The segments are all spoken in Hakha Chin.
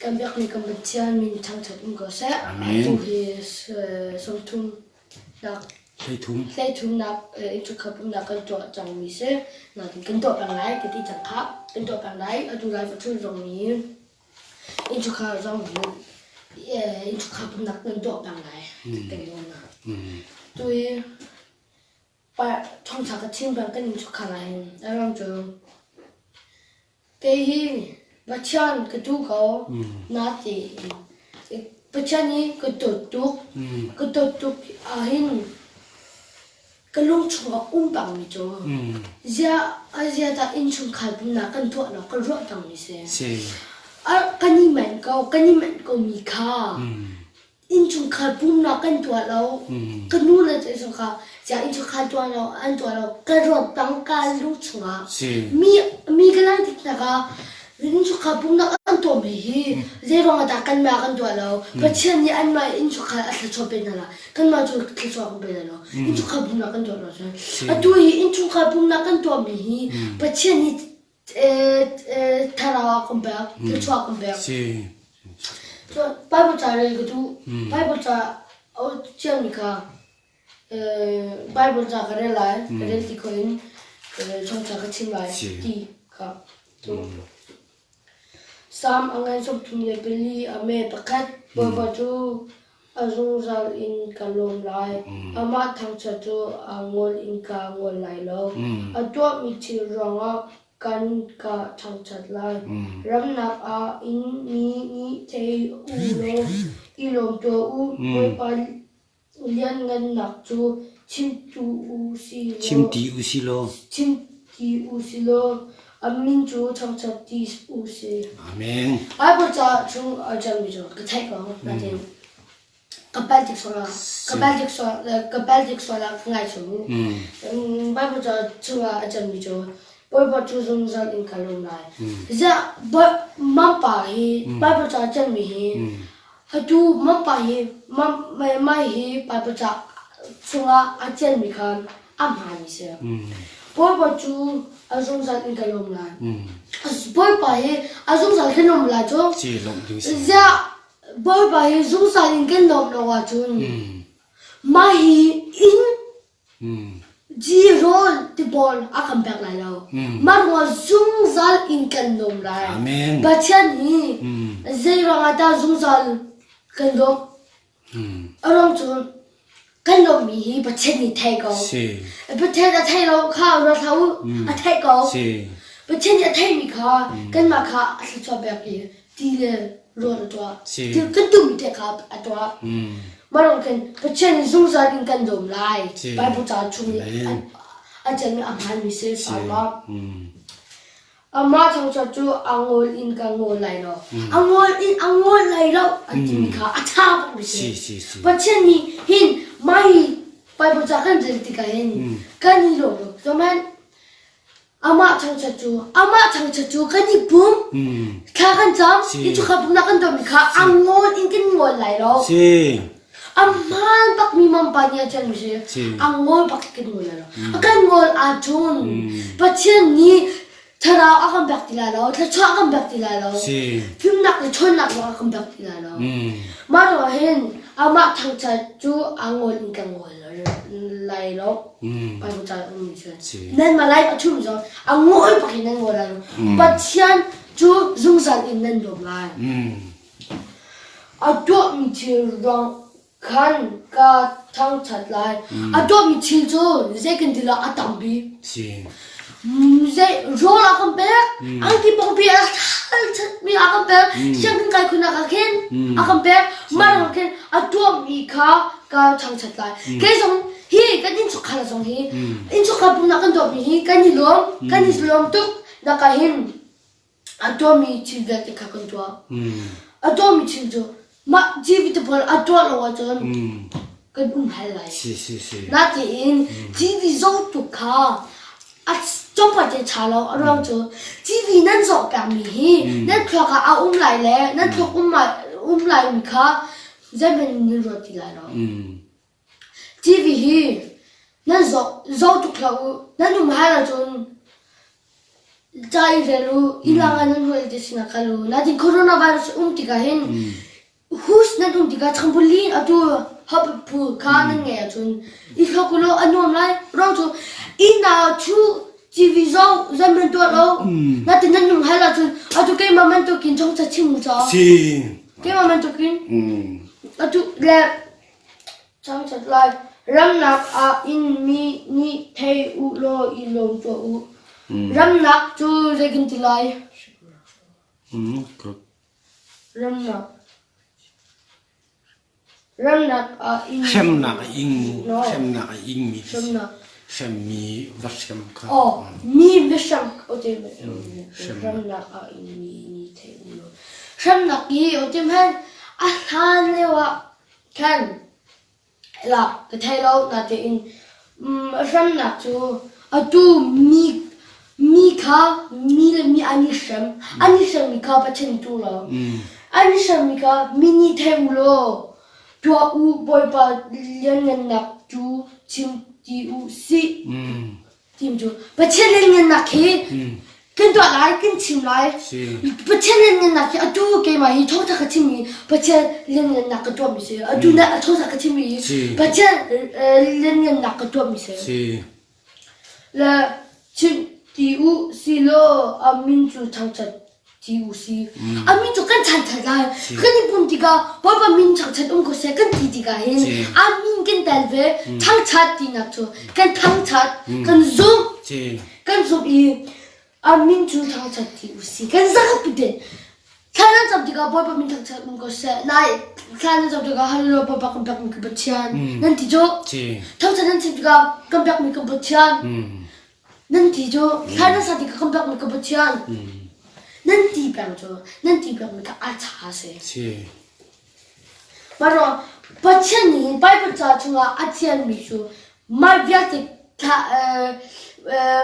Kan biakmi kan Pathian min thangṭhat um ko seh. Amen. Atu hi sawmthum nak 13. 13nak innchungkhar pumhnak kan tuah cangmi si. Nain kan tuah peng lai ka ti cang khah. Kan tuah peng lai. Atu lai va ṭhul zong nih innchungkhar zong nih innchungkhar pumhnak kan tuah peng lai. Kan nawl hna. Tu hi Thawngṭha ka chim peng kan innchungkhar ah hin a ruang cu kei hi Pathian ka duh ko na ti Pathian hi ka dawt tuk. Ka dawt tuk ahhin ka lung chungah um pengmi cu ziah ziah dah innchungkhar pumnak kan tuah lo ka ruah pengmi si. Kan i manh ko kan i manh komi kha innchungkhar pumnak kan tuah lo. Ka nu le cu kha siang innchungkhar tuah lo an tuah lo ka ruat bang ka lu chungah mi mi ka lang tik hna ka innchungkhar pumnak an tuah mi hi zeiruang ah dah kanmah kan tuah lo Pathian nih anmah innchungkhar a thluachuah pe hna la kanmah cu thluachuah kan pe hna lo innchungkhar pumnak kan tuah lo cun atu hi innchungkhar pumnak kan tuah mi hi Pathian nih thlarau ah kan pek thluachuah kan pek Cun Bible ca rel ka duh. Bible ca a ciami kha Bible ca ka rel lai, ka rel ti khawh in thawngṭha ka chim lai ti kha cu. Salm a ngan 34 a me pakhat Bawipa cu a zungzal in ka lawm lai. Amah thangṭhat cu a ngol in ka ngol lai lo. A tuahmi thil ruangah kan ka thangṭhat lai. Ramnak ah in mi nih thei u law i lawm tuah u. Bawipa lianngannak cu chimtu u si law Chimti u si law. Chimti u si law a min cu thangṭhat ti u si. Amen. Bible ca chung a cangmi cu ka theih ko nain ka palh tik sual ah ka palh tik sual ka palh tik sual ah ka ngaithiam u. Bible ca chungah a cangmi cu Bawipa cu zungzal in ka lawm lai. Ziah mampa hi Bible ca a cangmi hi atu mampa hi mai hi Bible ca chungah a canmi kha a hmaanmi si. Bawipa cu a zungzal in ka lawm lai. Bawipa hi a zungzal kan lawm lai cu. Ziah Bawipa hi zungzal in kan lawmh lo ahcun mah hi inn rawl tipawl a kan pek lai lo. Mah ruangah zungzal in kan lawm lai. Amen. Pathian hi zei ruangah dah zungzal kan lawmh? A ruang cu kan lawmhmi hi Pathian nih thei ko. Pathian a thei lo kha ruat hlah u. A theih ko. Pathian nih a theihmi kha kanmah kha a thluachuah pek i ti le rawl a tuah. Ti kan duhmi te kha a tuah. Mah ruang khin Pathian nih zungzal in kan dawm lai. Bible ca chung i a ṭialmi a hmaanmi si salma. Amah thangṭhat cu a ngol in ka ngol lai lo. A ngol in a ngol lai lo an timi kha a ṭha bikmi si. Pathian nih hin mah hi Bible ca kan rel tikah hin kan i lawm lo. Zohhmanh, amah thangṭhat cu amah thangṭhat cu kan i pum. Thla kan cam, innchungkhar pumnak kan tuahmi kha a ngol in kan ngol lai lo. A hmaan bakmi mampa nih a ṭialmi si. A ngol bak kan ngol lai lo. A kan ngol ahcun Pathian nih thlarau a kan pek ti lai lo, thluachuah a kan pek ti lai lo, fimnak le ṭhawnnak zong a kan pek ti lai lo. Mah ruangah hin amah thangṭhat cu a ngol in kan ngol lai lo. Bible ca ummi cu. Nanmah lai a ṭhumi zong a ngol bak in nan ngol lai lo. Pathian cu zungzal in nan lawm lai. A tuahmi thil ruang khan ka thangṭhat lai. A tuahmi thil cu zei kan ti lo a tam bik. Zei rawl a kan pek, angki pongpi a thalṭhatmi a kan pek, sianginn kai khunak ah khin a kan pek, mah ruang khin a tuahmi kha ka thangṭhat lai. Kei zong hi kan innchungkhar zong hi innchungkhar pumnak kan tuahmi hi kan i lawm, kan i lawm tuk nak ah hin A tuahmi thil vialte kha kan tuah. A tuahmi thil cu mah TV te pawl a tuah lo ahcun kan um hal lai. Si si si. Natein TV zoh tuk kha a tlawmpal te ṭha lo. A ruang cu TV nan zoh pengmi hi nan thluak ah a um lai le nan thluak um um laimi kha zeihmanh nan ruat ti lai lo. TV hi nan zoh zoh tuk hlah u. Nan um hal ahcun. Ca i rel u, inn-lang ah nan hawile te sinah kal u. Natin coronavirus um tikah hin hus nan um tikah changpuli atu hop phu kha nan ngeih ahcun i hlok u law a nuam lai. Ruang cu inn ah thu TV zong zeihmanh tuah lo. Natin nan nung hal ahcun atu keimah bantukin thawngtha chim u ca. Si. Keimah bantukin atu le Thangṭhat lai. Ramnak ah in mi nih thei u law i lawm tuah u. Ramnak cu zei kan ti lai? Ramnak. Ramnak ah in Hremnak a ing hremnak a ingmi Hremnak. hremmi va hrem kha. Oh, mi va hrem o te ramnak ah in mi nih thei u law. Hremnak hi o te hman a hlan lio ah Khan lak ka thei lo natein hremnak cu atu mi mi kha mi le mi an i hrem an i hremmi kha Pathian tu lo an i hremmi kha mi nih thei u law tuah u Bawipa lianngannak cu chim ti u sih Tim cu Pathian lianngannak hi kan tuah lai, kan chim lai. Pathian lianngannak hi atu keimah hi thawngtha ka chimmi Pathian lianngannak ka tuahmi si. Atu na thawngtha ka chimmi hi Pathian lianngannak ka tuahmi si. Le chim ti u si law a min cu thangthat ti u si. A min cu kan chanthat lai. Kan i pum tikah Bawipa min thangthat um ko seh kan ti tikah hin a min kan tel ve thangthat tinak cu kan thangthat kan zumh kan zumh i a min cu thangthat ti u si. Kan zapi te thla nan cam tikah Bawipa min thangthat um ko seh. Nai thla nan cam tikah Hallelujah Bawipa kan pekmi ka Pathian nan ti cu. Thangthat nan chim tikah kan pekmi ka Pathian. Nan ti cu thla nan sa ti ka kan pekmi ka Pathian. Nan ti peng cu nan ti pengmi kha a ṭha si. Si. Maro Pathian nih Bible ca chungah a thianmi cu mai vialte thla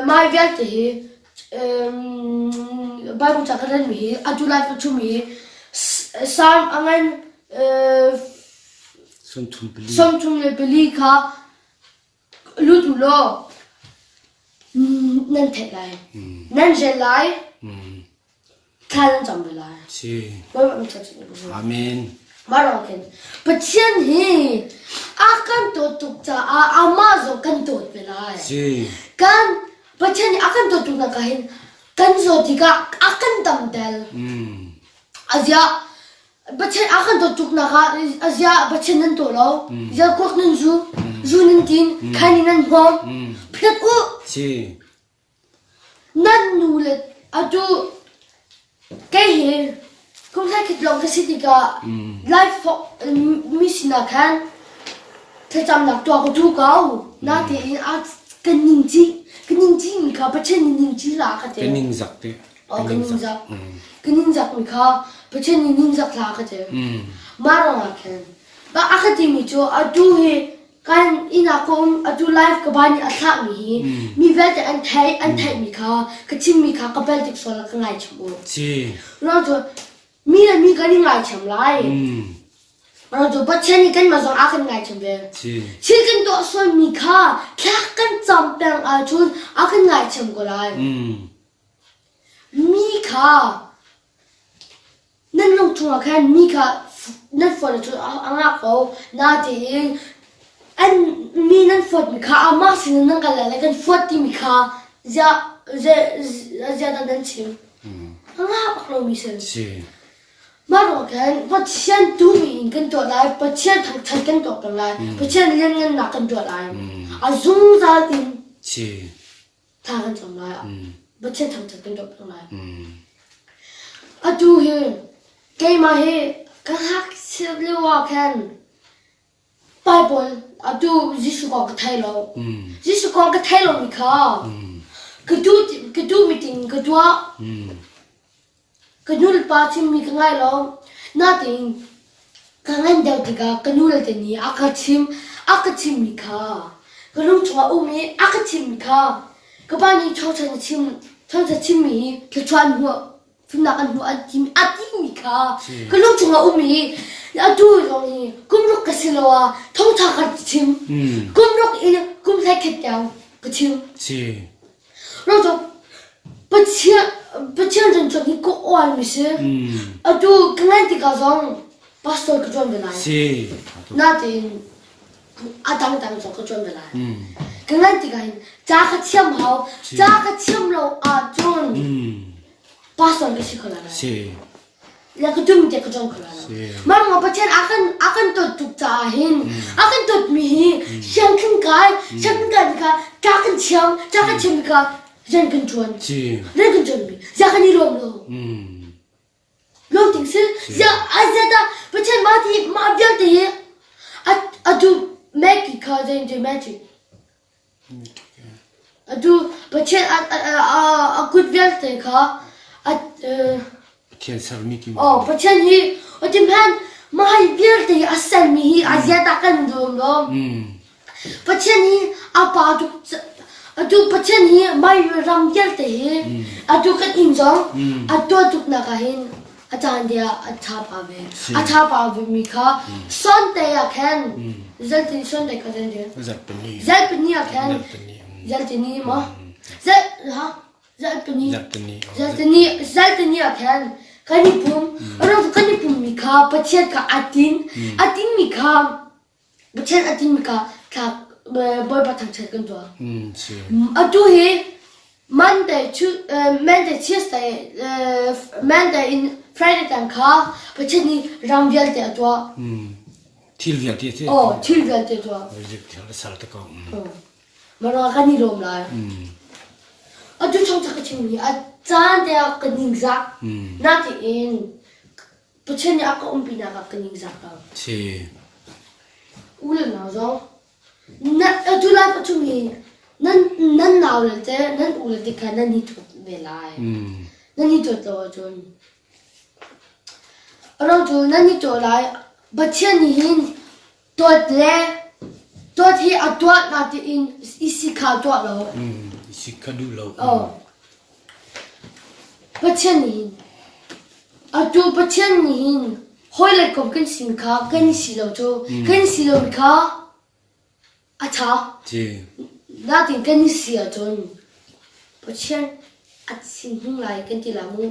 mai vialte hi Bible ca ka relmi hi atu lai ka chumi hi Psalm a ngan 34 kha Lut u law nan theih lai. Nan rel lai. Thla nan cam ve lai. Si. Bawipa min thangṭhat in Amen. Mah ruang khin Pathian hi a kan dawt tuk caah amah zong kan dawt ve lai. Si. Kan Pathian nih a kan dawt tuk nak ah hin kan zawt tikah a kan damter. Aziah Pathian a kan dawt tuknak ah aziah Pathian nan tuah lo. Ziah kuak nan zu, zu nan tin, khaini nan hmawm. Phit u. Si. Nan nu le atu kei hi kum hlei khat lawng ka si tikah life mi sinah khan thlacamnak tuah ka duh ko. Natein a kan ning ci ka ning ci mi kha Pathian nih ning ci la ka ti. Ka ning zak te. Aw ka ningzak. Ka ningzak mi kha Pathian nih ningzak hlah a ka ti. Mah ruangah khin ba a ka timi cu atu hi kan inn ah ka um atu live ka ba nih a thlahmi hi mi vialte an theih an theihmi kha ka chimmi kha ka bel tik sual ah ka ngaithiam u. Si. Ruang cu mi le mi kan i ngaithiam lai. Ruang cu Pathian nih kanmah zong a kan ngaithiam ve. Si. Thil kan tuah sualmi kha thla kan cam peng ahcun a kan ngaithiam ko lai. Mi kha nan lung chungah khan mi kha nan fuat ahcun a ngak ko. Natein an mi nan fuatmi kha amah sinin nan kal lai le kan fuat timi kha ziah ziah dah nan chim? A ngah bak lomi si. Si. Mah ruang khan Pathian duhmi in kan tuah lai, Pathian thangṭhat kan tuah peng lai, Pathian lianngannak kan tuah lai. A zungzal in Si. Thla kan cam lai ah Pathian thangṭhat kan tuah peng lai. Atu hi keimah hi ka ngakchia lio ah khan Bible atu Jesuh kong ka thei lo. Jesuh kong ka thei lomi kha ka duh ka duhmi ting ka tuah. Ka nulepa chimmi ka ngai lo. Natein ka ngan deuh tikah ka nule te nih a ka chim a ka chimmi kha ka lung chungah um i a ka chimmi kha ka pa nih thawngṭha na chim thawngṭha chimmi hi thluachuah an hmuh fimnak an hmuh an timi a timi kha ka lung chungah um i atu zong hi kum ruk ka si lo ah thawngṭha ka chim kum ruk in kum hlei khat tiang ka chim. Si. Ro cu. Pathian Pathian rian ṭuan hi ka uarmi si. Atu ka ngan tikah zong pastor ka ṭuan ve lai. Si. Natein a dangdang zong ka ṭuan ve lai. Ka ngan tikah hin ca ka thiam hau. Ca ka thiam lo ahcun pastor ka si kho lai lo. Si. Le ka tum te ka ṭuan kho lai lo. Mah ruangah Pathian a kan a kan dawt tuk caah hin a kan dawtmi hi sianginn kai sianginn kai kha ca kan thiam ca kan thiam kha rian kan ṭuan rian kan ṭuanmi zia kan i lawm lo lawm ting si zia a zia dah Pathian mah ti mah vialte hi a a du Maggie kha zei ti magic Atu Pathian a kut vialte kha a Pathian sermi ti Oh Pathian hi a ti hman mah hi vialte hi a sermi hi a zia ta kan dum lo. Pathian hi a pa tuk atu Pathian hi mai ram vialte hi atu kan inn zong a tuah tuk nak ah hin a caan te ah a tha pa ve. A tha pa ve mi kha Sunday ah khan zeltin Sunday kha zeltin Zarhpini. Zarhpini ah khan Zarhpini maw Zel ha Zarhpini Zarhpini. Zarhpini Zarhpini ah khan kan i pum ro kan i pum mi kha Pathian kha a tin a tin mi kha Pathian a tin mi kha thla Bawipa thangṭhat kan tuah. Atu hi Monday, Monday, Tuesday, Monday in Friday tiang kha Pathian nih ram vialte a tuah. Thil vialte a Oh, thil vialte a tuah. Thil a ser te ko. Mara kan i lawm lai. Atu chung ka chimmi a caan te ah ka ningzak. Natein Pathian nih a ka umpinak ah ka ningzak lo. Si. U le nau zong na atu lai pa chung hi nan nan nau le te nan u le te kha nan i thuat ve lai. Nan i thuat lo ahcun ro cu nan i tuah lai Pathian nih hin tuat le tuat hi a tuah na tiin i si kha tuah lo. I si kha duh lo. Oh. Pathian nih hin atu Pathian nih hin hawi le kom kan sin kha kan si lo cu kan si lo mi kha a ṭha. Ci. Natin kan i si ahcun Pathian a thinhung lai kan ti la mu.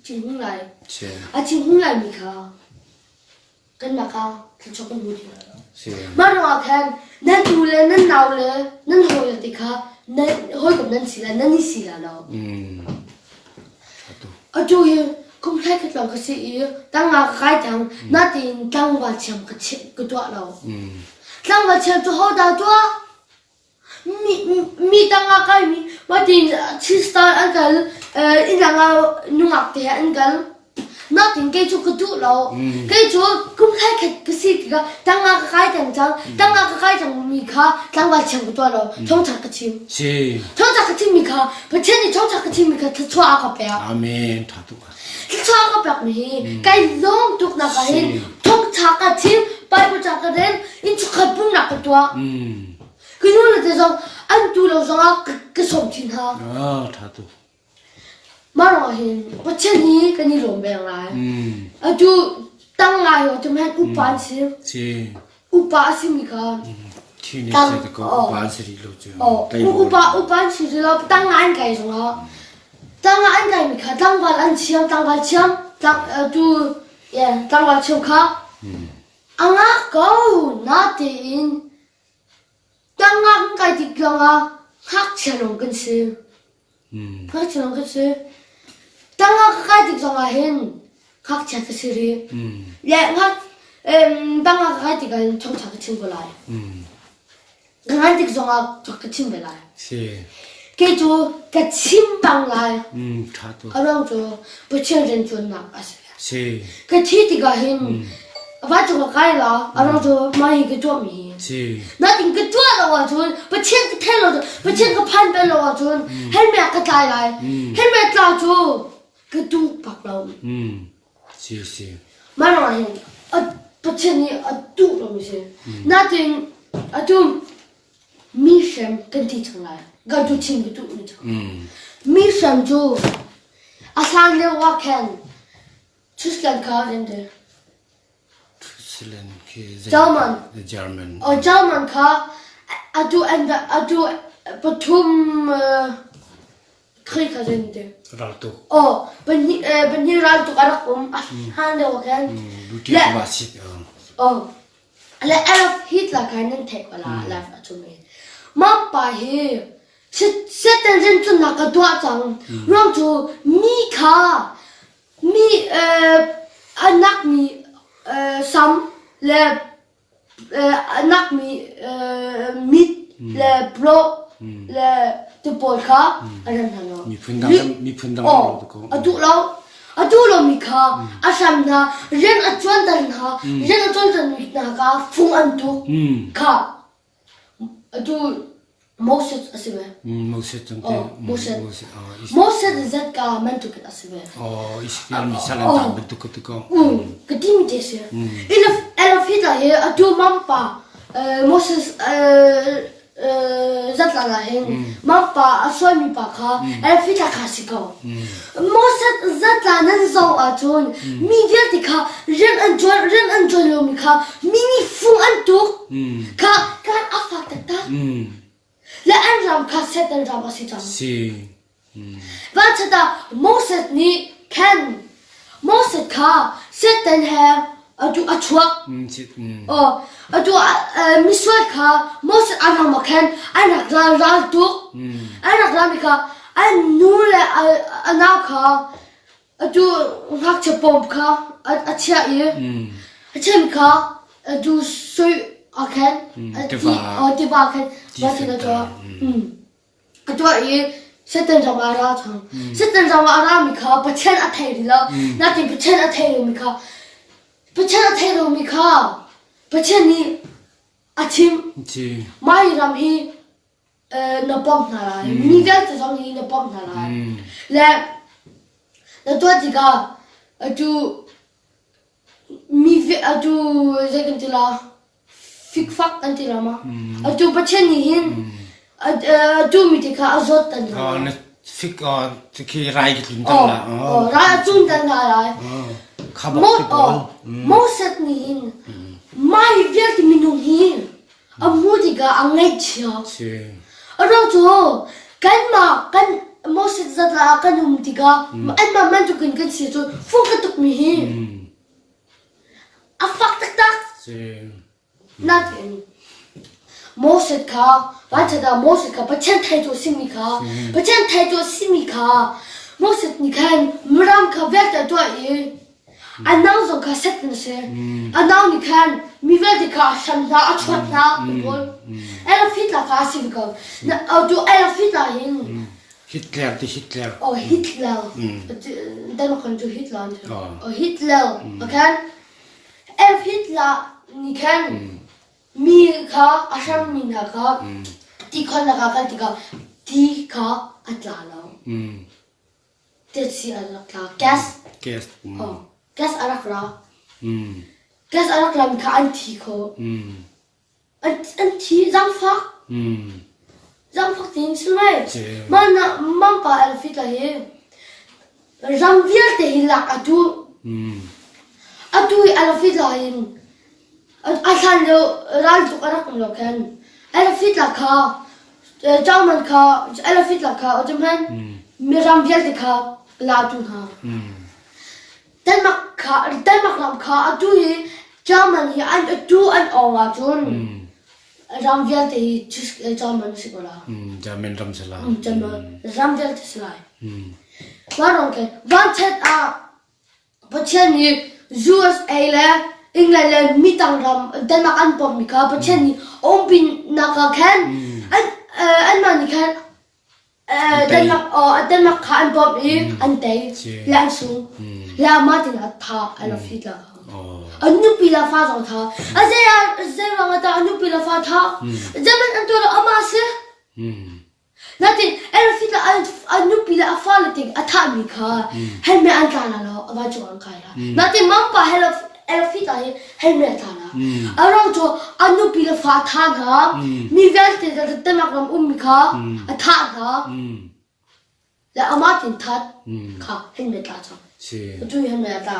Thinhung lai. Ci. A thinhung lai mi kha kanmah kha thluachuah kan hmu ti lai lo. Mah ruangah khan nan u le nan nau le nan hawi le ti kha nan hawikom nan si lai nan i si lai lo. Atu hi kum hlei khat lawng ka si i tangah ka kai cang natin tlangval thiam ka ka tuah lo. Tlangval thiam cu hodah tuah? Mi mi tangah kaimi matin chistar an kal innlang ah nungak te he an kal. Natin kei cu ka duh lo. Kei cu kum hlei khat ka si tikah tangah ka kai cang cang. Tangah ka kai cang mi kha tlangval thiam ka tuah lo. Thawngṭha ka chim. Si. Thawngṭha ka chim mi kha Pathian nih thawngṭha ka chim mi kha thluachuah a ka pek. Amen. Ṭha tuk. Thluachuah a ka pek mi hi kai lawm tuk nak ah hin thawngṭha ka chim, Bible ca ka rel, innchungkhar pumnak ka tuah. Ka nu le te zong an tu lo zongah ka sawm chin hna. Ah, ṭha tuk. Mah ruangah hin Pathian hi kan i lawm peng lai. Atu tang ngai ho cu men upa an si. Si. Upa a simi kha Teenage tang te ko oh upa an si rih lo cu. oh Tleivawl. upa upa an si rih lo tang ngai an kai zongah tang ngai an kai mi kha tlangval an chiam tlangval chiam tlang tu yeah tlangval chiam kha a ngak ko natein tang ngak kan kai tik lawngah ngakchia lawng kan si. Ngakchia lawng ka si. Tangah ka kai tik zongah hin ngakchia ka si rih. Le ngak tangah ka kai tik ah hin thawngṭha ka chim ko lai. Ka ngan tik zongah ka chim ve lai. Si. Kei cu ka chim bang lai. Ṭha tuk. A ruang cu Pathian rianṭuannak a si. Si. Ka thi tikah hin vancung ka kai la a ruang cu mah hi ka tuahmi hi. Si. Natin ka tuah lo ahcun Pathian ka theih lo cun Pathian ka phan bel lo ahcun helmet ka tlai lai. Helmet tla cu ka duh bak lo. Si si. Mah ruangah hin Pathian nih a duh lomi si. Natin atu mi hrem kan ti cang lai. Ka tu chim ka duh mi cu. Mi hrem cu a hlan lio ah khan Switzerland kha an ti. Switzerland khi German. German. Oh, German kha atu an atu pathum. Khrih kha zei ti? Raltuk. Aw, pahnih pahnih raltuk a rak um a hlan deuh ah khan. Duty le sit. Aw. Le Adolf Hitler kha nan theih ko la life a chung i. Mah pa hi Satan rian cunnak ka tuah cang. Ruang cu mi kha mi a nakmi sam le a nakmi mit le bro le ti pawl kha a rem hna lo. Miphun dang miphun dang a duh lo. A duh lomi kha a hram hna, rian a ṭuanter hna, rian a ṭuanter hna kha fung an tuk kha. Atu Moses a si ve. Moses cang te. Moses. Moses zat ka bantuk in a si ve. Oh, Israel mi sal an tang bantuk ka ti ko. Ka ti mi te si. Elif Elif Hitler hi atu mampa Moses zatla la hin mampa a sualmi pa kha Elif Hitler kha si ko. Moses zatla nan zoh ahcun mi vialte kha rian an ṭuan rian an ṭuan lomi kha mi nih fung an tuk kha kan a fak taktak le an ram kha Satan ram a si cang. Si. Vanchiat ah Moses nih khan Moses kha Satan he atu a chuak. Oh, atu misual kha Moses a ram ah khan an rak ral ral tuk. An rak rami kha an nu le a nau kha Atu ngakchia pawm kha a chiah i a chim kha atu sui a khen tiva a khen va tin a tuah. A tuah i Satan ram ah a ra cang. Satan ram ah a rami kha Pathian a thei rih lo. Nakin Pathian a thei lomi kha Pathian a thei lomi kha Pathian nih a chim. Mah hi ram hi na pom hna lai. Mi vialte zong hi na pom hna lai. Le na tuah tikah atu mi atu zei kan ti la fikfak kan ti la ma atu Pathian nih hin atu mi te kha a zawt tan hna. Na fik khi rai ki tlun tan la. Rai a tlun tan hna lai. Moses nih hin mai vialte minung hi A hmuh tikah a ngaihchia. A ruang cu kanmah kan Moses zatla ah kan um tikah anmah bantukin kan si cu fung ka tukmi hi a fak taktak. Nakin Moses kha vanchiat ah Moses kha Pathian theitu a simi kha Pathian theitu a simi kha Moses nih khan Mirang kha vialte a tuah i A nau zong kha Satan a si. A nau nih khan mi vialte kha a hram hna, a chuat hna, a pawl. Elafitla kha a si ve ko. Tu Elafitla hin Hitler ti Hitler. Oh Hitler. Denmark kan cu Hitler an ti. Oh Hitler. Okay. Elf Hitler nih khan mi kha a hrammi hna kha ti khonnak ah kal tikah ti kha a tla lo. Tetsi a rak tla. Gas. Gas. Oh, gas a rak ra. Gas a rak lam kha an thi kho. An, an thi zaangfak. Zaangfak tiin si mai. Mah na mampa elfit la hi ram vialte hi lak atu. Atu i alafit la hin A hlan lio raltuk a rak um lo khan Elafitla kha German kha Elafitla kha Ottoman miram vialte kha latu hna. Denmark kha Denmark ram kha atu hi German hi an atu an awng ahcun ram vialte hi German si ko la. German ram si la. German ram vialte si lai. Van ke van ah Pathian nih USA le England le mitang ram Denmark an pommi kha Pathian nih a umpinak ah khan an anmah nih khan Denmark Denmark kha an bawmh i an tei le an sung le amah tin a tha Adolf Hitler kha. An nupi le fa zong tha. A zei ah zei ruang ah dah a nupi le fa tha? Zeihmanh an tuah lo amah si. Natin Elfit le a nupi le a fale ting a thahmi kha helmet an tla la lo a vancung an kai la. Natin mangpa Elfit ah hi helmet a tla la. A ruang cu a nupi le fa a thah hna, mi vialte Denmark ram ummi kha a thah hna. Le amah tin that kha helmet tla cang. Atu hi helmet a tla.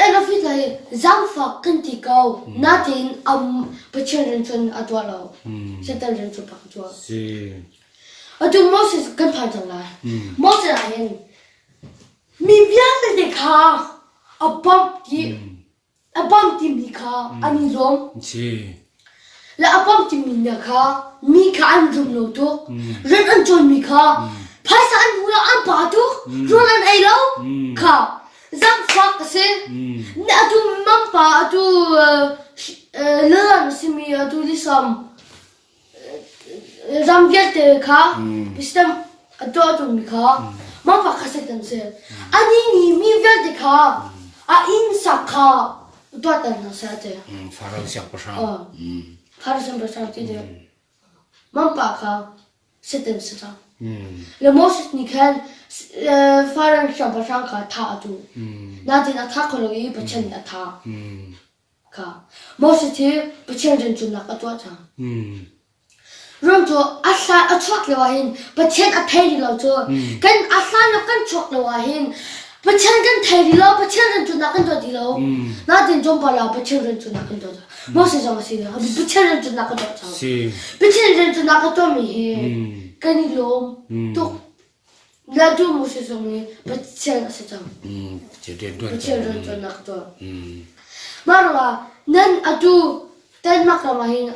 Elafit hi zaangfak kan ti ko. Natein Pathian rian cun a tuah lo. Satan rian cu pak a tuah. Atu Moses kan phan cang lai. Moses ah hin mi vialte kha a bawmh ti a bawmh timi kha an i lawm. Le a bawmh timi hna kha mi kha an rum lo tuk. Rian an ṭuanmi kha phaisa an hmu lo an pa tuk. Rawl an ei lo kha zaangfak a si. Atu mampa atu Lilan a simi atu lisam Ram vialte kha system a tuah tungmi kha mah kha Satan si. Anih nih mi vialte kha a inn sak kha tuahter hna seh a ti. Farao siangpahrang. Farao siangpahrang ti ti. Mah pa kha Satan si cang. Le Moses nih khan Farao siangpahrang kha thah a duh. Nain a thah kho lo i Pathian nih a thah. Kha Moses hi Pathian rianṭuannak a tuah cang. Ram cu a hlan a chuak lio ah hin Pathian a thei rih lo cu kan a hlan lo kan chuak lio ah hin Pathian kan thei rih lo Pathian rianṭuannak kan tuah ti lo. Natin tlawmpal ah Pathian rianṭuannak kan tuah cang. Moses zong a si lo. Pathian rianṭuannak kan tuah cang. Pathian rianṭuannak a tuahmi hi kan i lawm tuk. Latu Moses zong nih Pathian a si cang. Pathian rianṭuannak a tuah. Mah ruangah nan atu Denmark ram ah hin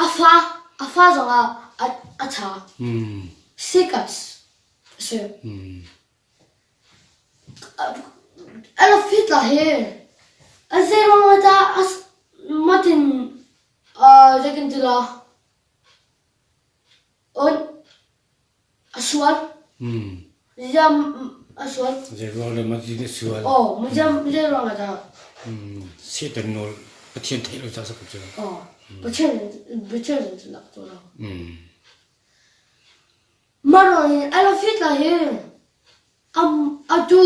a fa a fa zongah a a ṭha. Sikas a si. A rak fit la hi a zei ruangah dah a matin zei kan ti la On a sual. Ziam a sual. Zei ruang le mah a sual. Oh, ziam zei ruang ah dah? Satan nawl Pathian theih lo ca sa ko cu. Oh, Pathian Pathian cu nak tu lo. Maro hin alo fit la hi am atu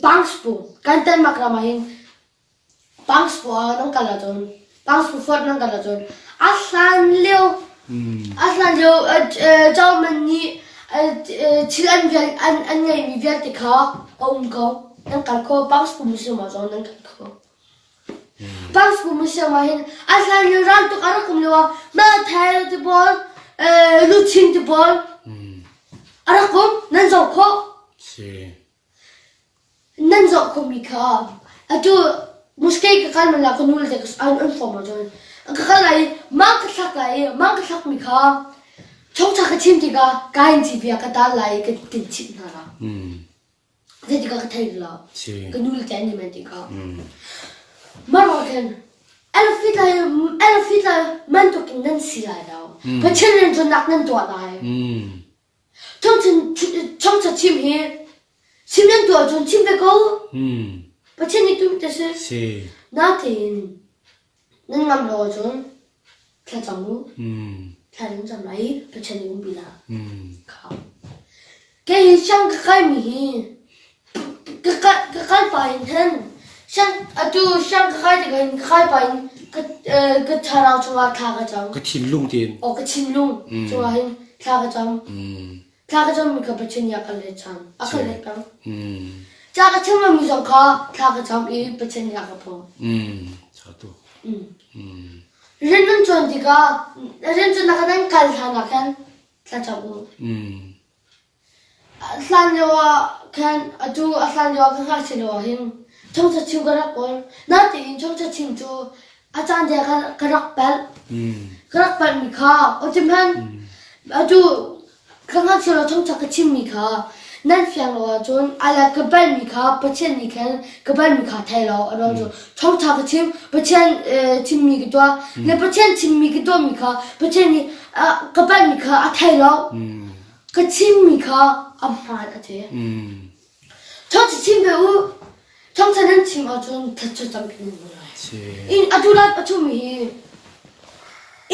Bangspo kan Denmark ram ah hin Pangspu ah nan kal ahcun Pangspu Fort nan kal ahcun a hlan lio a hlan lio German nih thil an an an ngeihmi vialte kha a um ko. Nan kal kho Pangspu Museum ah zong nan kal kho. Pangspu Museum ah hin a hlan lio raltuk a rak um lio ah Malthel ti pawl luchin ti pawl a rak um nan zoh khawh. Nan zoh khomi kha atu muske ka kal man la ka nu le te an an form ahcun ka kal lai i mang ka thlak lai i mang ka thlakmi kha chungcha ka chim tikah ka in ci bia ka tal lai i ka tin chimh hna la. Zeitikah ka thei lo. Ka nu le te an i men tikah. Mah ruang khin elfit lai elfit lai bantuk in nan si lai lo. Pathian rianṭuannak nan tuah lai. Thawngṭha chim hi chim nan tuah ahcun chim ve ko. Pathian nih tum te si. Natein nan ngam lo ahcun thlacam u. Thla nan cam lai i Pathian nih umpi la. Kha. Kei hi siang ka kaimi hi Ka kal pah in hin atu siang ka kai tikah hin ka kai pah in ka thlarau chungah thla ka cam. Ka thinlung tiin. Aw ka thinlung chungah hin thla ka cam. Thla ka cammi kha Pathian nih a ka let ṭhan. A ka let peng. Ca ka chim lomi zong kha thla ka cam i Pathian nih a ka phaw. Ṭha tuk. Rian nan ṭuan tikah rian ṭuannak ah nan kal hlan ah khan thla cam u. Hlan lio ah khan atu a hlan lio ah ka ngakchia lio ah hin chungcha chim ka rak kawl. Natein chungcha chim cu a caan te ah ka rak palh. Ka rak palhmi kha awtim han atu ka ngakchia lio chungcha ka chimmi kha nan fiang lo ahcun ala ka palhmi kha Pathian nih khan ka palhmi kha thei lo a ruang cu chungcha ka chim Pathian chimmi ka tuah le Pathian chimmi ka tuahmi kha Pathian nih ka palhmi kha a thei lo. Ka chimmi kha a hmaan a ti. Thawngṭha chim ve u. Thawngṭha nan chim ahcun thluachuah tampi nan hmu lai. In atu lai pathum hi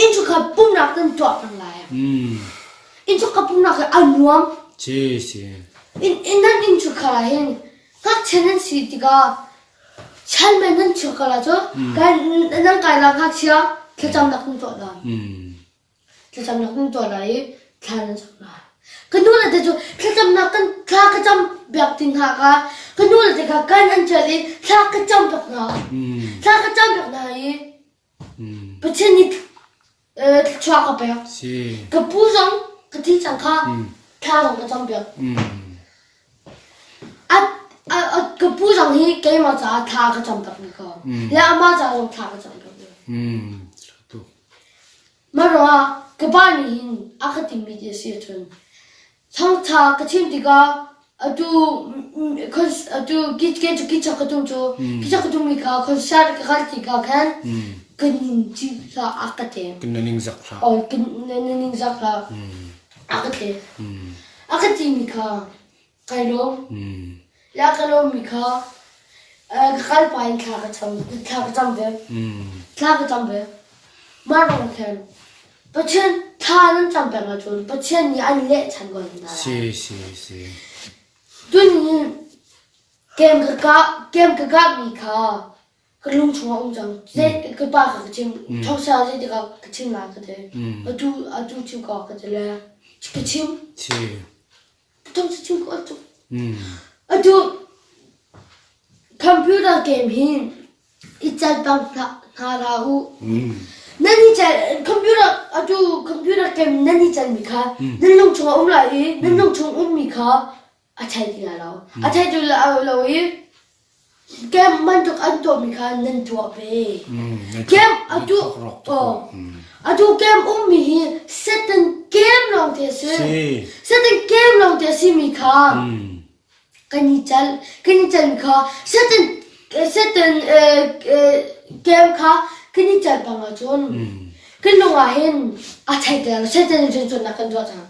innchungkhar pumnak nan tuah peng lai. Innchungkhar pumnak hi a nuam. Si si. In in nan innchungkhar ah hin ngakchia nan si tikah chalmei nan chuak ko la cu kan nan kai la ngakchia thlacamnak nan tuah lai. Thlacamnak nan tuah lai i thla nan cam lai. Ka nu le te cu thlacamnak kan thla ka cam piak ti hna kha ka nu le te kha kan an ṭial i thla ka cam piak hna. Thla ka cam piak hna i Pathian nih thluachuah ka pek. Ka pu zong. Ka thi cang kha thla zong ka cam piak. A a ka pu zong hi keimah caah thla ka cam piak mi ko. Le amah ca zong thla ka cam piak mi. Mah ruangah ka pa nih hin a ka timmi ti a si ahcun thawngtha ka chim tikah atu atu kichak ka tum cu kichak ka tummi kha concert ka kal tikah khan ka ning hlah a ka ti. Kan ningzak hlah. Oh, kan ningzak hlah. A ka ti. A ka timi kha kai lawm. Le a ka lawmmi kha ka kal pah in thla ka cam thla ka cam ve. Thla ka cam ve. Mah ruang khan Pathian thla nan cam peng ahcun Pathian nih an leh ṭhan ko hna lai. Si si si. Tuni kem ka kah kem ka kahmi kha ka lung chungah um cang. Zei ka pa kha ka chim thawngsa zei tikah ka chim lai ka ti. Atu atu chim ko ka ti le ka chim. Si. Thawngsa chim ko atu. Atu computer game hi i cal bang hna hlah u. Nan i cal computer atu computer game nan i calmi kha nan lung chungah um lai i nan lung chung ummi kha a thei ti lai lo. A thei ti lo i Camp bantuk an tuahmi kha nan tuah ve. Camp atu atu camp ummi hi Satan game lawng te a si. Satan game lawng te a simi kha kan i cal kan i calmi kha Satan Satan game kha kan i cal bang ahcun kan lung ah hin a thei te lo Satan in riantuannak kan tuah cang.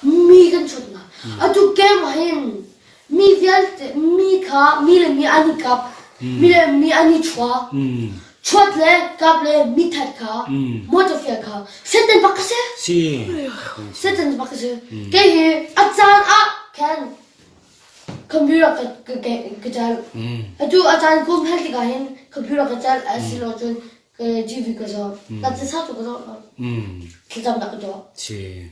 Mi kan chutnak. Atu game ah hin Mi vialte mi kha mi le mi an i kap, mi le mi an i chuah. Chuat le kap le mithat kha, motor fial kha Satan bak ka si. Si. Satan bak ka si. Kei hi a caan ah khan computer ka ka ka cal. Atu a caan kum hal tikah hin computer ka cal a si lo cun ka TV ka zoh. Ka sa tu ka zoh. Thlacamnak ka tuah. Si.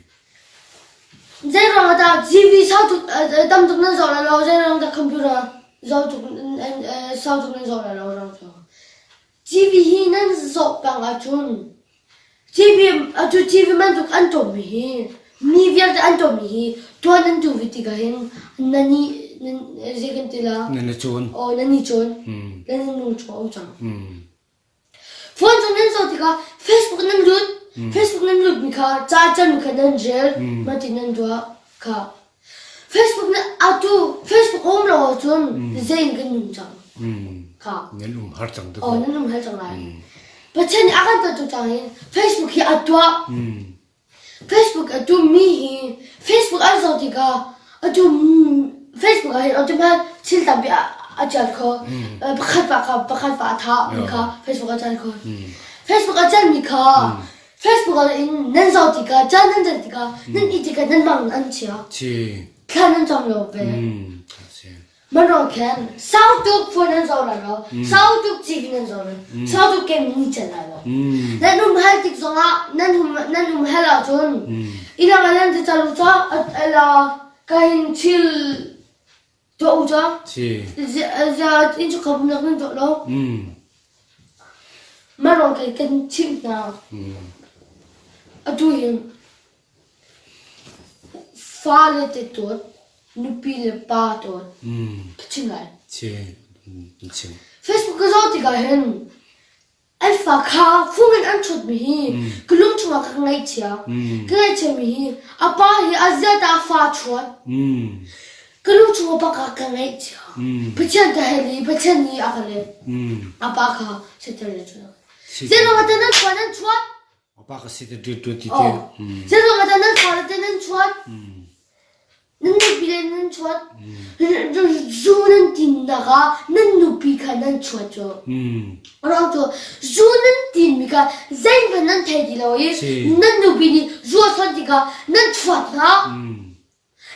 Zeiruang ah dah TV sau tuk tam tuk nan zoh lai lo, zeiruang dah computer zoh tuk sau tuk nan zoh lai lo ruang cu. TV hi nan zoh peng ahcun TV atu TV bantuk an tuahmi hi mi vialte an tuahmi hi tuan an tu ve tikah hin nan i nan zei kan ti la? Nan i cawn. Aw nan i cawn. Nan i nung chung a um cang. Phone cu nan zoh tikah Facebook nan lut. Facebook nan lutmi kha ca canmi kha nan rel. Mah ti nan tuah kha. Facebook na atu Facebook a um lo ahcun zei in kan nung cang. Kha. Nan um har cang tuk. Oh, nan um har cang lai. Pathian nih a kan tuah tu cang hin Facebook hi a tuah. Facebook a tummi hi Facebook an zoh tikah a tum Facebook ah hin automatic thil tampi a ṭial kho. Pakhat pa kha pakhat pa a thah mi kha Facebook a ṭial kho. Facebook a ṭialmi kha Facebook ah in nan zoh tikah ca nan zoh tikah nan i tikah nan mang an chia. Thla nan cam lo ve. Manrong khen sau tuk phone nan zoh lai lo, sau tuk TV nan zoh lai, sau tuk game ni chan lai lo. Nan um hal tik zongah nan um nan um hal ahcun ilang ah nan ti calu ca ala ka hin thil tuah u ca za in chu kham nak nan tuah lo. Manrong khen kan chimh hna. Atu hin Fale te dawt, nupi le pa dawt ka chim lai. Facebook ka zoh tikah hin an fa kha fung in an ṭhutmi hi ka lung chungah ka ngaihchia. Ka ngaihchiami hi a pa hi a ziat ah a fa ṭhuat. Ka lung chungah bak ah ka ngaihchia. Pathian ka hel i Pathian nih a ka leh. A pa kha Satan le cun. Zeiruang ah dah nan fa nan chuat? Pa ka si te tu tu ti te. Zeiruang ah dah nan fale te nan chuat? Nan nupi le nan chuat? Zu nan tinnak ah nan nupi kha nan chuat cu. Ruang cu zu nan tinmi kha zeihmanh nan thei ti lo i nan nupi nih zu a chuan tikah nan chuat hna.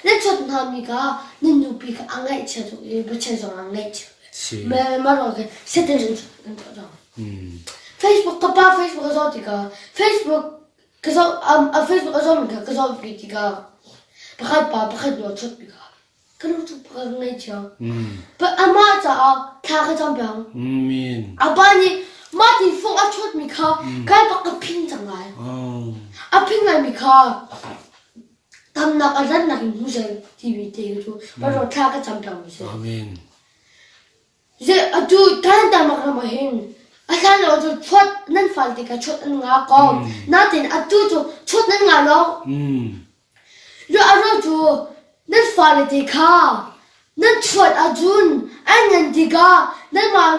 Nan chuat hna mi kha nan nupi kha a ngaihchia tuk i Pathian zong a ngaihchia. Mah ruang khin Satan nan nan tuah cang. Facebook ka pa Facebook a zoh tikah Facebook ka zoh a Facebook a zohmi kha ka zoh pi tikah pakhat pa pakhat nu a chuat mi kha ka lung cu ka ngaihchia. Amah caah thla ka cam peng. A pa nih mah ti fung a chuat mi kha kai bak ka phin cang lai. A phin lai mi kha. Damnak a rannak in hmu seh timi te cu Pathian thla ka cam piakmi si. Amen. Ze atu kan tamak ram ah hin a hlan lo cu chuat nan fal tikah chuat an nga ko. Natin atu cu chuat nan nga lo. Lo a ro cu nan fale te kha nan chuat ahcun an ngan tikah nanmah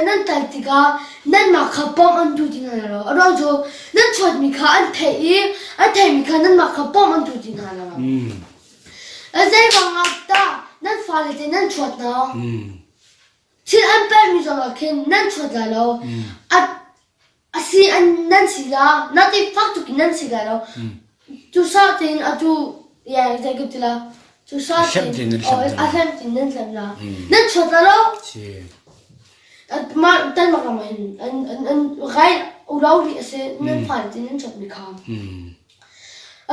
nan tal tikah nanmah kha pom an duh ti hna lo. A ruang cu nan chuatmi kha an theih i an theihmi kha nanmah kha pom an duh ti hna lo. Zeiruangah dah nan fale te nan chuat hna? Thil an permi zongah khin nan chuat lai lo. A A si an nan si la, na ti fak tuk in nan si lai lo. Cu sa tein atu ya zei ka ti la. Cu sa tein a hlem tin nan hlem la. Nan chuat la lo. Ma tan mak ram hin an an an rai urau ri ase nan fa tin nan chuat mi kha.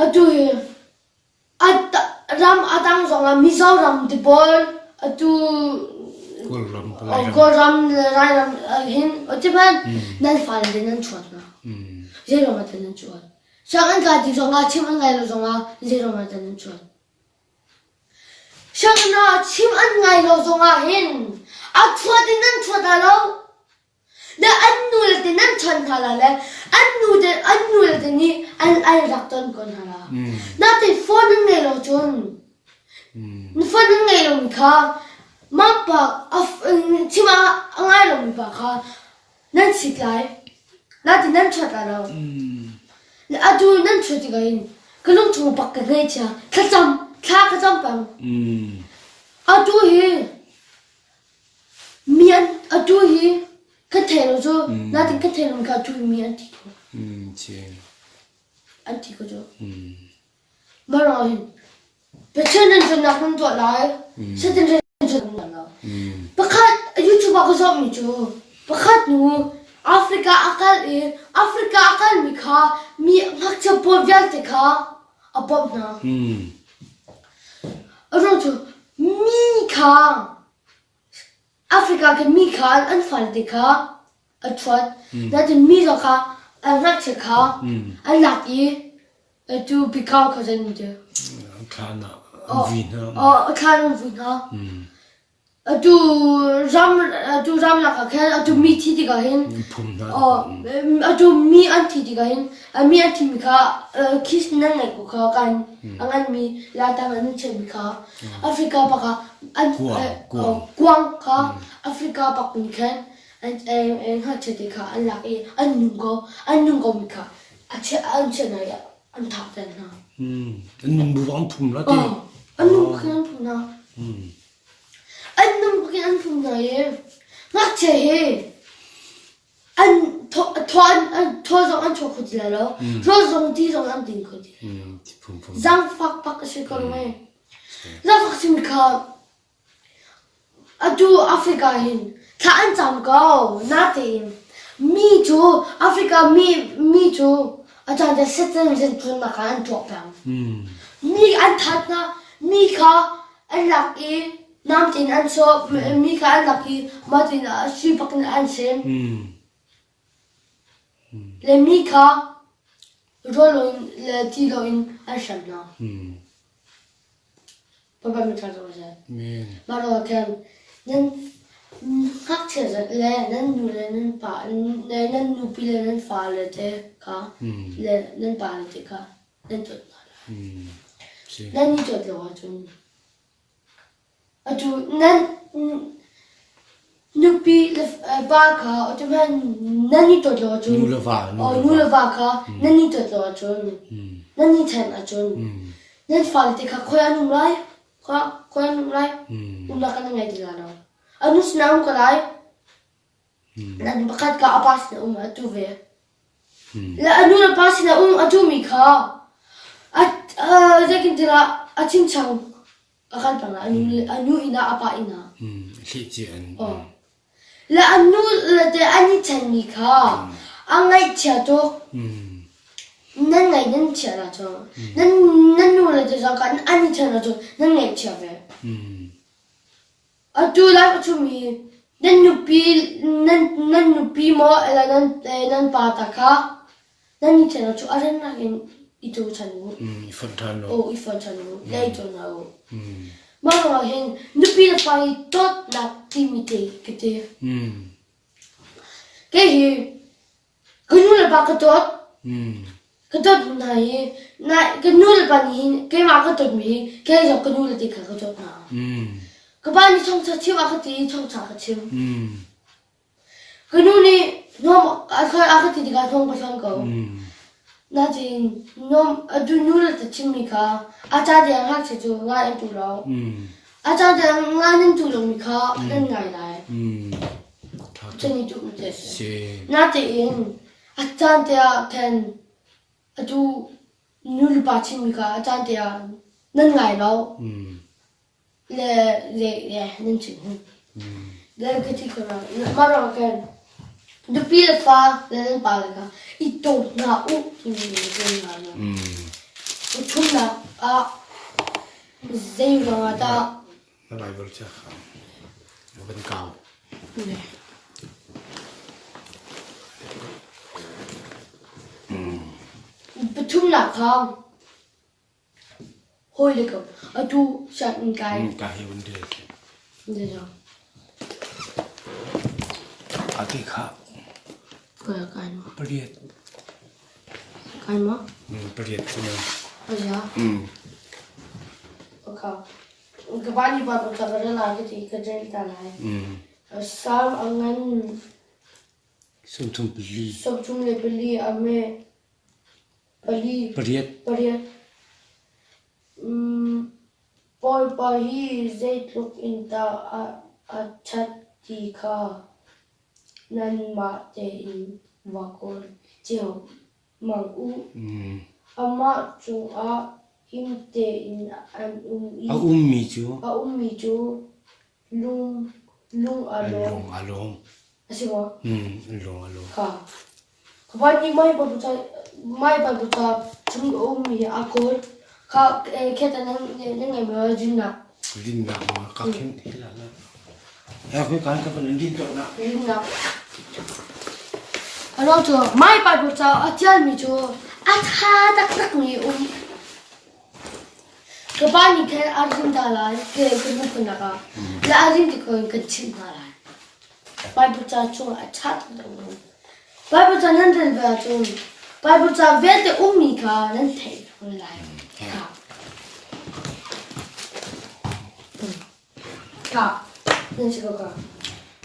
Atu hi Ram a dang zongah Mizoram ti pawl atu Kawlram, Kawlram le Lairam hin hmanh nan fale te nan chuat hna. Zeiruang ah dah nan chuat? Sianginn kai ti zongah chim an ngai lo zongah zeiruang ah dah nan chuat? Sianginn ah chim an ngai lo zongah hin a chuat in nan chuat hna lo. Le an nu le te nan chawnh hna la le an nu te an nu le te nih an an rak ton ko hna la. Natin phone an ngei lo cun phone an ngei lomi kha mah pa chim a ngai lomi pa kha nan sit lai. Natin nan chuat lai lo. Atu nan chuat tikah hin ka lungchung pak ka ngaihchia thlacam thla ka cam peng. Atu hi Mi an atu hi kan thei lo cu natin kan thei lo kha atu hi mi an thi ko. An thi ko cu. Mah hin Pathian nan cunnak nan tuah lai. Satan nan cun lo. Pakhat YouTube ah ka zohmi cu pakhat nu Africa a kal i Africa a kalmi kha mi ngakchia pawl vialte kha a bawmh hna. A ruang cu mi kha Africa khi mi kha an fale te kha a ṭhuat. Natin mi zong kha an ngakchia kha an lak i atu pikau kha zan ti. Thlan ah an vui hna. Thlan an vui hna. Atu ram atu ram lak ah khan atu mi thi tikah hin phum hna. Atu mi an thi tikah hin mi an thimi kha kiss nan ngaih ko kha kan a nganmi latang an chiahmi kha Africa bak ah an kuang kha Africa bak in khan an ngakchia te kha an lak i an nung ko an nung ko mi kha a chiah an chiah hna i an thah ter hna. An nung bu an phum la ti. An nung bak in an phum hna. An nung bak in an phum hna i ngakchia hi an thaw an thaw zong an chuak kho ti lai lo rawl zong ti zong an ding kho ti lai lo zaangfak bak a si ko lo mei zaangfak simi kha atu Africa hin thla an cam ko natein mi cu Africa mi mi cu a caan te Satan rianṭuannak ah an tuah peng mi an that hna mi kha an lak i Namtin an sawh, mi kha an lak i mah tin ah sui bak in an sem. Le mi kha rawl loin le ti loin an hrem hna. Bawipa min ṭha ko seh. Mah ruangah khan nan ngakchia le nan nu le nan pa nan nupi le nan fale te kha le nan pale te kha nan dawt hna lai. Nan i dawt lo ahcun Atu nan nupi le pa kha nan i dawt lo ahcun nu le va nu le va kha nan i dawt lo ahcun nan i then ahcun nan fale te kha khoi an um lai khoi an um lai umnak an ngei ti lai lo anu sinah um ko lai nan pakhat ka a pa sinah um a tu ve Le a nu le pa sinah um a duhmi kha a zeitin tilah a chingchang a kal peng lai. A nu inn ah a pa inn ah. Le a nu le te an i ṭhenmi kha a ngaihchia tuk. Nan ngaih nan chiah ahcun nan nan nu le te zong kha an i ṭhen ahcun nan ngaihchia ve. Atu lai ka chungmi nan nupi nan nan nupi maw nan nan pa ta kha nan i ṭhen cu a rannak in i caw ṭhan u. I fonh ṭhan u. Aw, i fonh ṭhan u. Le i caw hna u. Mah ruangah hin nupi le fa i dawtnak timi te ka ti. Kei hi ka nu le pa ka dawt. Ka dawt hna hi na ka nu le pa nih hin keimah ka dawtmi hi kei zong ka nu le ti kha ka dawt hna. Ka pa nih thawngṭha chim a ka ti i thawngṭha ka chim. Ka nu nih hnawm a ka ti tikah hnawm ka hlonh ko. Nain hnawm a nu le ta chimmi kha a ca tiang ngakchia cu ngai an duh lo. A ca tiang ngai nan duh lomi kha nan ngai lai. Cun i duhmi te a si. Natein a caan te ah khan atu nu le pa chimmi kha a caan te ah nan ngai lo. Le le le nan chim hun. Le ka thi ko ra. Mah ruang khan nupi le fa le nan pa le kha i to hna u timi kan hna na. Pathumnak ah zei ruang ah dah Na Bible ca kha van kau. Pathumnak kha Hawi le ko atu sianginn kai. Ka hi un de. Ati kha. Kai kai ma. Pariat. Kai ma? Pariat cu. Aja. Okay. Ka ba ni ba ka ka la ka ti ka jel ta lai. Sam angan Sawmthum pali. 34 ame Pali. Pariat. Pariat. Bawipa hi zeitluk in dah a ṭhat ti kha nanmah tein va kawl cio hmang u. Amah cungah him tein an um i a ummi cu a ummi cu lung lung a lawm. Lung a lawm. A si maw? Lung a lawm. Kha. Ka nih mai Bible ca mai Bible ca chung a ummi a kawl. Kha khet nan nan ngai maw rinnak? Rinnak ma ka khin hila la. Ya khi kan ka pan rin to na. Rinnak. Ano cu mai Bible ca a tialmi cu a tha taktakmi um. Ka pa nih khan a rin ta lai ke ka nu phunak ah le a rin ti ko in kan chimh hna lai. Bible ca chungah a ṭha taktak mi um. Bible ca nan rel ve ahcun Bible ca vialte ummi kha nan theih khun lai. Kha. Kha. Nan si ko kha.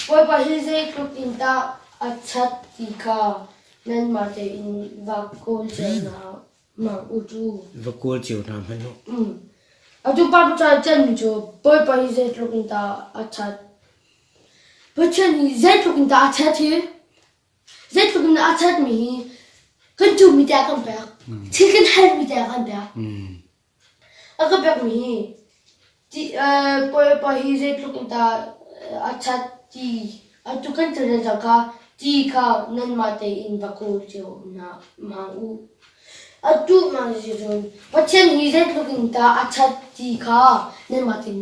Bawipa hi zeitluk in dah a ṭhat ti kha nanmah tein va kawl cio hna Mang u cu. Va kawl cio hna hmanh u. Atu pa ca canmi cu Bawipa hi zeitluk in dah a ṭhat. Pathian hi zeitluk in dah a ṭhat hi zeitluk in a ṭhatmi hi kan duhmi te a kan pek. Thil kan halmi te a kan pek. A ka pekmi hi ti Bawipa hi zeitluk in dah a ṭhat ti atu kan thil cang kha ti kha nanmah tein va kawl cio hna hmang u. Atu mang si cun Pathian hi zeitluk in dah a ṭhat ti kha nanmah tein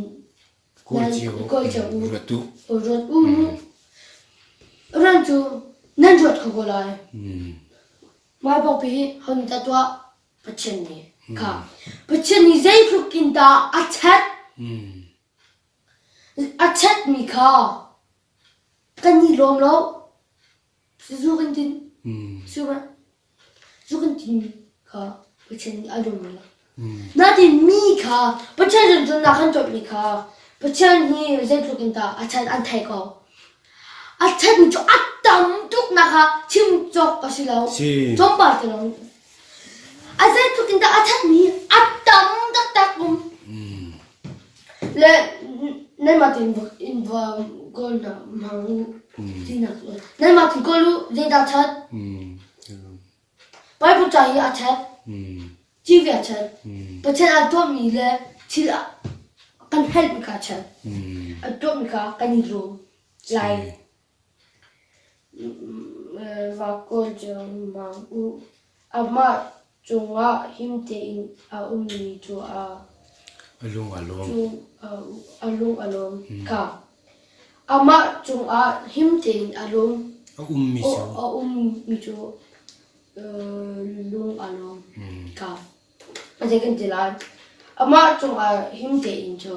Kawl cio kawl cio u. Ruat u. Ruat u. Ran cu nan ruat kho ko lai. Mah bawk hi hon ta tuah Pathian nih kha Pathian nih zeitluk in dah a ṭhat a ṭhatmi kha kan i lawm lo. Zu kan tin zu kan tin kha Pathian nih a lawm lo. Natin mi kha Pathian rianṭuannak kan tuahmi kha Pathian hi zeitluk in dah a ṭhat an theih ko. A ṭhatmi cu a tam tuknak kha chim cawk a si lo. Tlawmpal te lawng A zeitluk in dah a ṭhatmi a tam taktak um. Le nanmah tein in va kawl hna hmang u tinak nanmah tein kawl u zeidah ṭhat? Bible ca hi a ṭhat. TV a ṭhat. Pathian a tuahmi le thil kan helhmi kha a ṭhat. A tuahmi kha kan i lawm lai. Va kawl ciammam u. Amah cungah him tein a ummi cu a lung a lawm. A lung a lawm. Kha. Amah cungah him tein a lung a ummi cu a ummi cu. Lung aa lawm. Ka. A zei kan ti lai? Amah cungah him tein cu.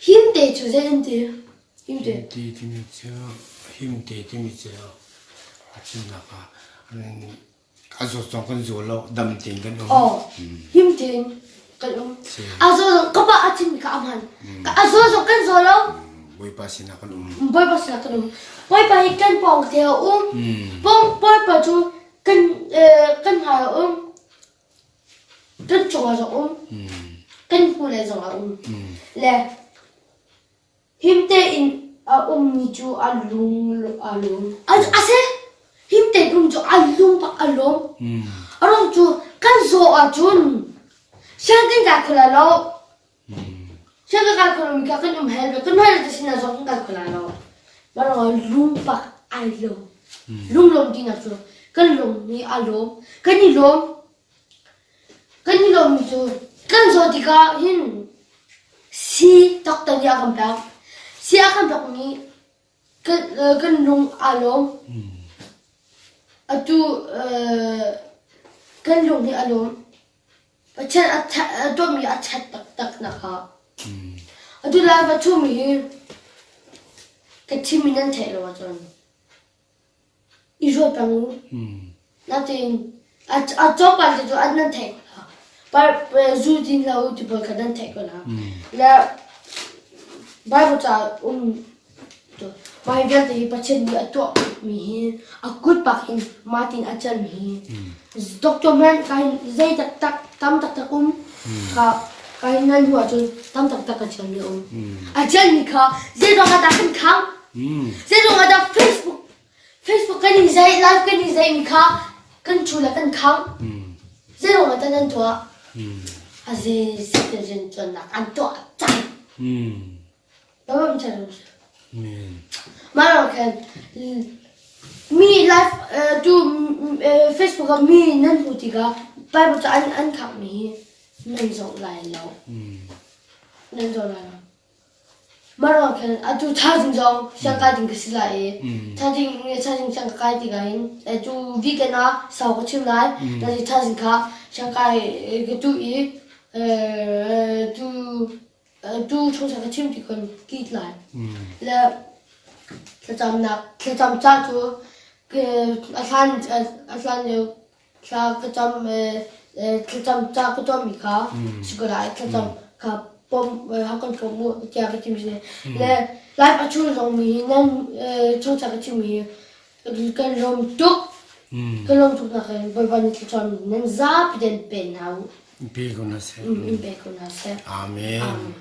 Him te cu zei an ti? Him te. Him te timi cu him te timi cu a chimnak ah a zawt zong kan zaw lo, dam tein kan um. Oh, him tein kan um. A zaw zong ka pa a chimmi kha a hman. A zaw zong kan zaw lo. Bawipa sinah kan um. Bawipa sinah kan um. Bawipa hi kan pawng te a um. Bawipa cu kan kan hmai a um. Kan cungah zong um. Kan hnulei zong a um. Le him tein a ummi cu a lung a lung. A si. Him tein um cu a lung bak a lawm. A ruang cu kan zaw ahcun sianginn kai kho lai lo. Sianginn kai kho lomi kha kan um hel ve. Kan hel te sinah zong kan kai kho lai lo. Mah ruangah lung bak ai lawm. Lunglawm tinak cu kan lung nih a lawm. Kan i lawm. Kan i lawmmi cu kan zaw tikah hin sii doctor nih a kan pek. Sii a kan pekmi kan lung aa lawm. Atu kan lung hi a lawm. Pathian a tuahmi a ṭhat taktak nakah. Atu lai va ṭhumi hi ka thimi nan theih lo ahcun i ruat peng u. Natein a tlawmpal te cu an nan theih ko la. Zu din hlah u ti pawl kha nan theih ko la. Le Bible ca um mah hi vialte hi Pathian nih a tuahmi hi a kut bak in mah tin a canmi hi doctor hmanh ka hin zei taktak tam taktak um ka ka hin nan hnu ahcun tam taktak ka ṭialmi a um. A ṭialmi kha zeiruang ah dah kan khang? Zeiruang ah dah Facebook Facebook kan i zaih live kan i zaihmi kha kan chu le kan khang? Zeiruang ah dah nan tuah? A zei rianṭuannak an tuah cang. Mah khan mi live tu Facebook ah mi nan hmuh tikah Bible ca an an khakmi hi nan zoh lai lo. Nan zoh lai lo. Mah ruang khan atu thaizing zong siangkai ding ka si lai i thaizing thaizing siang ka kai tikah hin atu weekend ah sau ka chim lai. Nazi thaizing kha siangkai ka tu i tu Tu chungchang ka chim ti kun kit lai. Le thlacamnak thlacam ca cu a hlan a hlan lio thla ka cam thlacam ca ka tuahmi kha si ko lai thlacam kha pom ha kan pom mu tiah ka chim si. Le life a chung zong mi hi nan chungchang ka chim hi kan lawm tuk. Kan lawm tuk nak in Bawipa nih thlacam nan zapi den pen hna u. Pe ko hna seh. In pe ko hna seh. Amen. Amen.